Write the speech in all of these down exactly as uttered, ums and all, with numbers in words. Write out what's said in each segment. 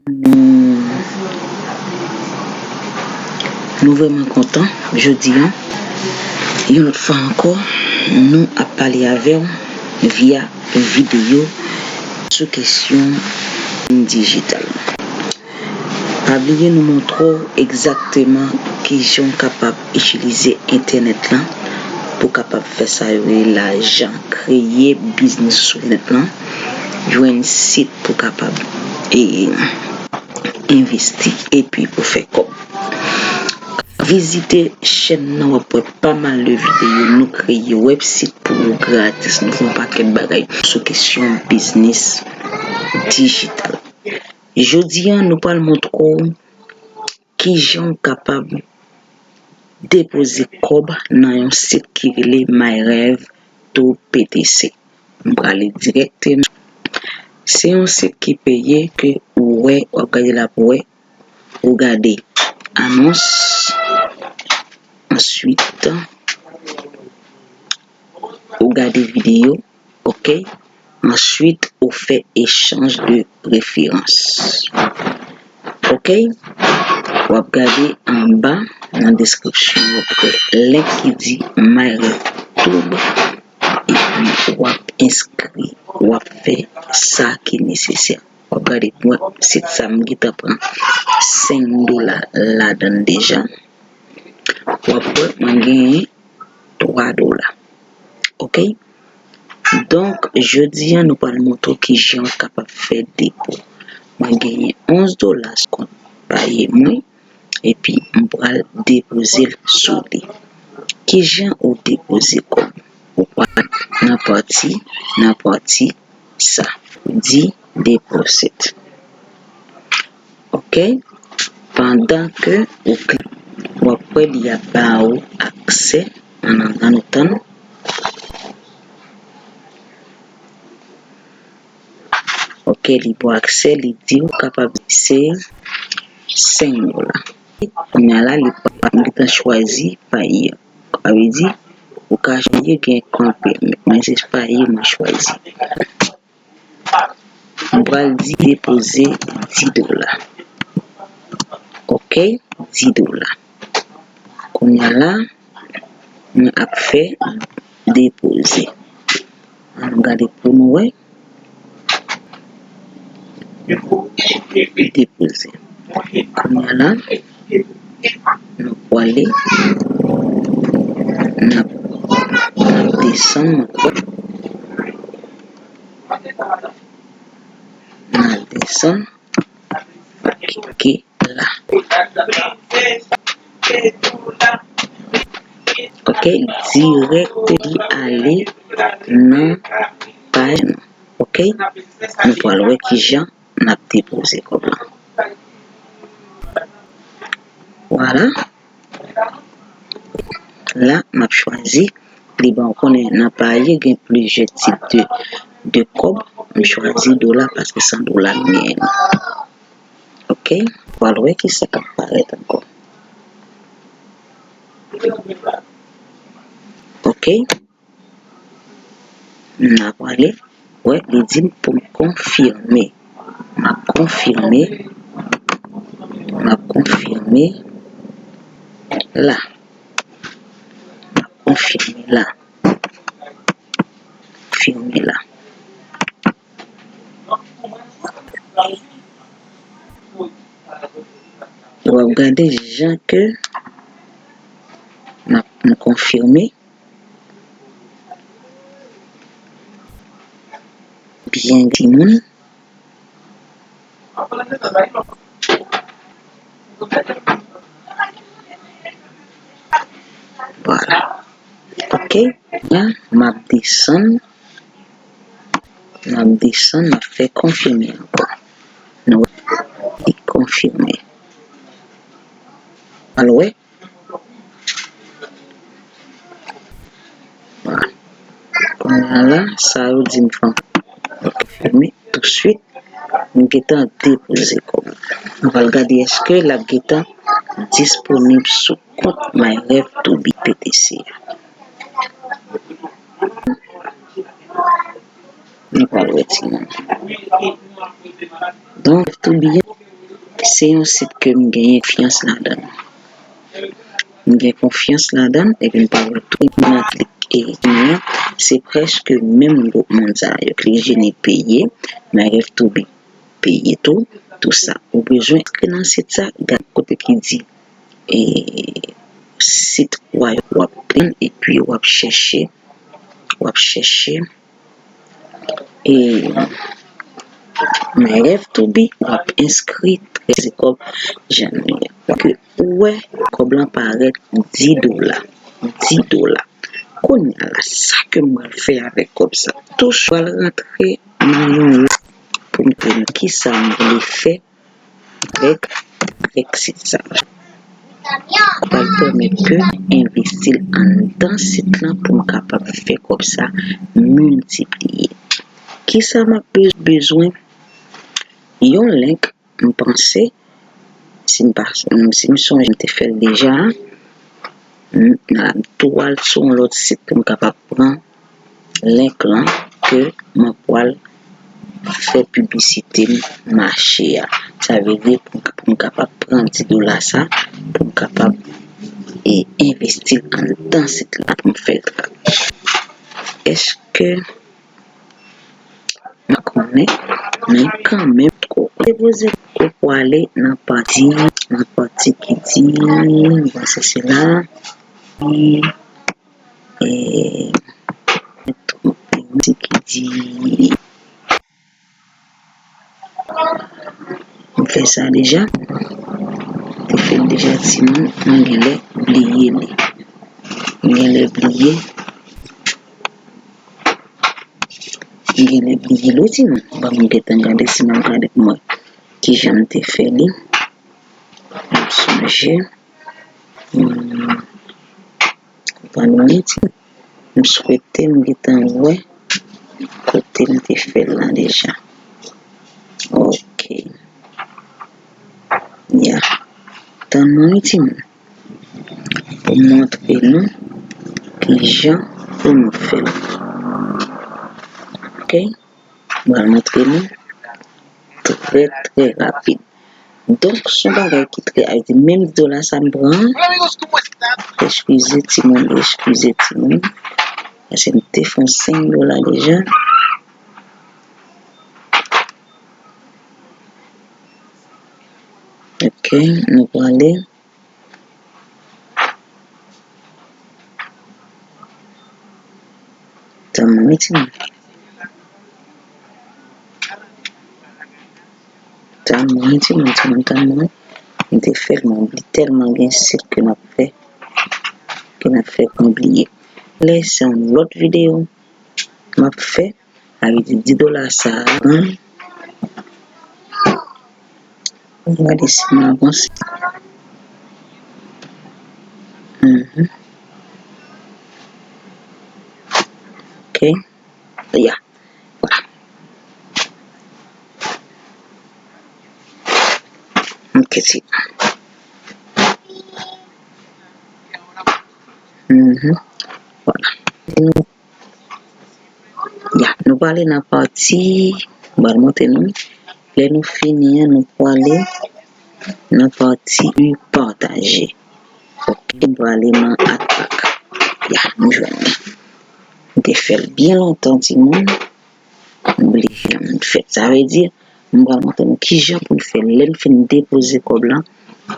Nou, nou vrèman kontan jodi a. Yon lòt fwa ankò, nou ap pale avè w via videyo sou kesyon dijital. Pa bliye nou montre w egzakteman kijan w kapab itilize entènèt lan pou w kapab fè sa yo rele lajan, kreye biznis sou entènèt lan, jwenn sit pou w kapab, e, envesti epi pou fè kòb. Vizite chèn nan, w ap wè pa mal de videyo nou kreye, wèbsit pou yo gratis, nou fè yon pakèt bagay sou kesyon biznis dijital. Jodi a, nou pral montre w kijan w kapab depoze kòb nan yon sit ki rele MyRev to P T C. M prale dirèkteman. Se yon sit ki peye ke ou wè, w ap gade la pou wè, ou gade anons, answit, ou gade videyo, oke? Answit, ou fè echanj de preferans. Oke? W ap gade anba nan deskripsyon, w ap wè link ki di MyRevTube, epi w ap enskri, w ap fè sa ki nesesè. W ap gade, mwen, sit sa m gentan pran senk dola ladan l deja. W ap wè, mwen genyen twa dola. Oke? Donk, jodi a, nou pral montre w kijan w kapab fè depo. Mwen genyen onz dola sou kont Paye mwen, epi m pral depoze l sou li. Kijan ou depoze kòb? Ou pral nan pati, nan pati sa, di deposit. Oke? Pandan ke ou klik, w ap wè li ap ba ou aksè. Ann, ann, ann nou tann. Oke, li ba w aksè, li di ou kapab se senk dola. Kounye a la, li pa, m gentan chwazi Paye. Sa vle di, ou ka chwazi gen kont pèmèt. Mwen se Paye mwen chwazi. M pral di depoze dis dola. Oke, dis dola. Kounye a la, mwen ap fè depoze. Ann nou gade pou nou wè. Depoze. Kounye a la, nou pwale, n ap, n ap desann ankò. N ap desann. Oke, oke, la. Oke, dirèk li ale nan paj nou. Oke, nou pral wè kijan n ap depoze kòb la. Vwala. La, m ap chwazi. Li ban ou konnen nan Paye gen plizyè tip de, de kòb. M chwazi dola paske se dola m genyen. Oke, pral wè kisa k ap parèt ankò. Oke. M ap ale, wè, li di m pou m konfime. M ap konfime. M ap konfime la. M ap konfime la. Konfime la. W ap gade jan ke m ap, m konfime. Byen timoun. Vwala. Oke, la, m ap desann. M ap desann, m ap fè konfime ankò. Nou wè, li konfime. Al wè. Vwala. Kounye a la, sa yo di m fè m konfime touswit. M gentan depoze kòb la. Nou pral gade èske l ap gentan disponib sou kont MyRevTube P T C a. Nou pral wè timoun. Donk, tou byen, Se yon sit ke m genyen konfyans ladan l. M gen konfyans ladan l, epi m pa wè tou nan klik e li an, se prèske menm gwoup moun sa yo, Klik Jeni peye, My Rêve to Be peye tou, tou sa. Ou bezwen antre nan sit sa, gade kote ki di, e, sit w a, w ap pran, epi w ap chèche, w ap chèche, e, My Rêve to Be, w ap enskri trèz kòb January. Paske ou wè, kòb lan parèt dis dola. Dis dola. Kounye a la, sa ke m pral fè avèk kòb sa? Touch pral rantre nan yon lòt pou m te di kisa m vle fè avèk, avèk sit sa. Sa pral pèmèt ke envesti l anndan sit lan pou m kapab fè kòb sa miltipliye. Kisa m ap bez-, bezwen? Yon link, m panse, si m pa, si m sonje m te fè l deja, m, m tou al sou yon lòt sit pou m kapab pran link lan ke mwen pral fè piblisite m mache a. Sa vle di pou, pou m kapab pran dis dola sa, pou m kapab, e, envesti l anndan sit la pou m fè l travay. Èske m konnen, men kanmenm, ou depoze ou pwale nan pati, nan pati ki di, m panse se la, e, e, pati ki di, m fè sa deja, te fè l deja timoun, mwen genlè bliye li. Mwen genlè bliye. M genlè bliye l wi timoun. Ban m gentan gade si m ap gade pou mwen kijan m te fè li. M sonje. Hmm. Ban nou iti. M swete m gentan wè kote m te fè l la deja. Ok. Ya. Tann mwen wi timoun. Pou montre nou kijan pou nou fè l. Ok? M pral montre nou trè, trè rapid. Donk, se yon bagay ki trè, a di menm dis dola sa m pran. Eskize timoun, eskize timoun. Paske m te fè yon senk dola deja. Ok, nou prale. Tann mwen wi timoun. Tann mwen wi timoun, timoun, tann mwen. M te fè l, mwen oubli tèlman gen sit ke n ap fè, ke n ap fè, mwen bliye. Lè se yon lòt videyo m ap fè. Sa vle di dis dola sa a, hmm. Gade si m avanse. Mhm. Ok. Ya. Vwala. Ok, se. Mhm. Vwala. Ya, nou prale nan pati, m pral montre nou. Lè nou fini an, nou prale nan pati pataje. Ok, nou prale nan Add Pack. Ya, nou jwenn li. M te fè l byen lontan, timoun. M bliye jan m fè l. Sa vle di, m pral montre nou kijan pou n fè l. Lè n fin depoze kòb lan,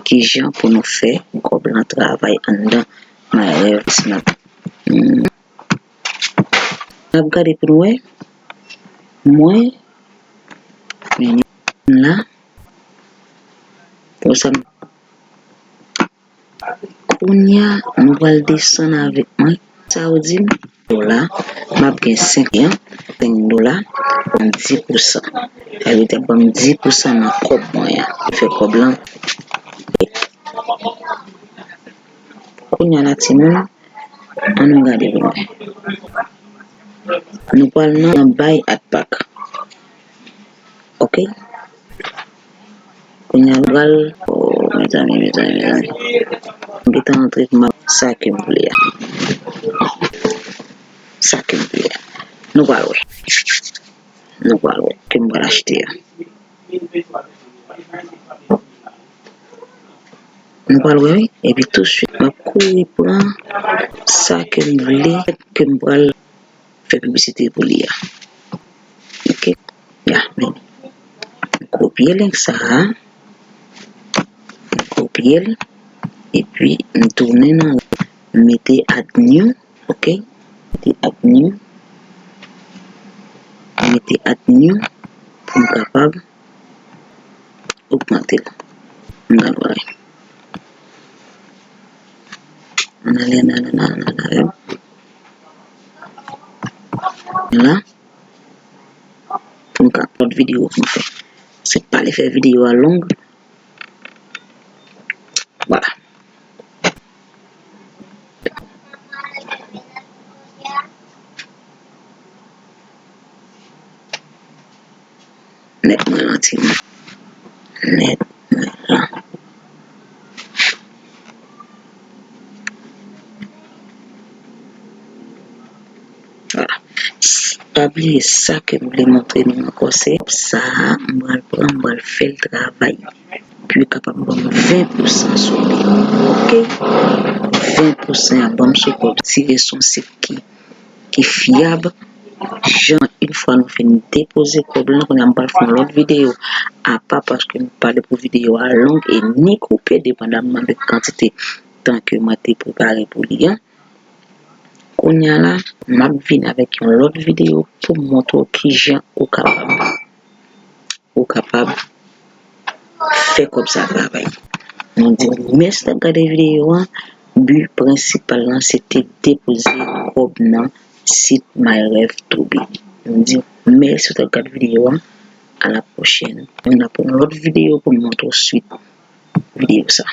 kijan pou nou fè kòb lan travay anndan My Rêve Snap. Hmm. N ap gade pou nou wè. Mwen, men la. Pou sa, kounye a, nou pral desann avèk mwen. Sa ou di m? Dola, m ap gen senk an, senk dola, ban m dis pousan. Sa vle di, ap ban m dis pousan nan kòb mwen an. Fè kòb lan. Kounye a la, timoun, Ann nou gade pou nou wè. Nou pral nan, nan Buy Add Pack. Ok? Kounye a nou pral, oh, mezanmi, mezanmi, mezanmi. M gentan antre pou m ap sa ke m vle a. Sa ke m vle a. Nou pral wè. Nou pral wè. Ke m pral achte a. Nou pral wè, wi. Epi tousuit, m ap kouri pran sa ke m vle, ke m pral fè piblisite pou li a. Ok. Ya, men. M kopye link sa a. M kopye l. Epi, m tounen nan, m mete add new. Ok. Mete add new. M mete add new pou m kapab ogmante l. M pral wè. Ann ale, ann ale, ann ale, ann ale. La. Pou m ka lòt videyo pou m fè. Se pa le fè videyo a long. Vwala. Nèt mwen lan timoun. Nèt mwen lan. Vwala. Pa bliye sa ke m vle montre nou ankò, se sa a, m pral pran, m pral fè l travay. Pou yo kapab ban m ven pousan sou li. Ok? Ven pousan y ap ban m sou kòb. Tire sou yon sit ki, ki fyab. Jan, yon fwa nou fin depoze kòb lan, kounye a m pral fè yon lòt videyo apa paske m pale pou videyo a long e ni koupe, depandamman de kantite tan ke mwen te prepare pou li an. Kounye a la, m ap vin avèk yon lòt videyo pou m montre w kijan ou kapab, ou kapab fè kòb sa travay. Nou di w mèsi t ap gade videyo an. Bi prensipal lan se te depoze kòb nan sit My Ref to Be. Nou di w mèsi t ap gade videyo an. A la pwochèn. Nou nan pou yon lòt videyo pou m montre w swit videyo sa.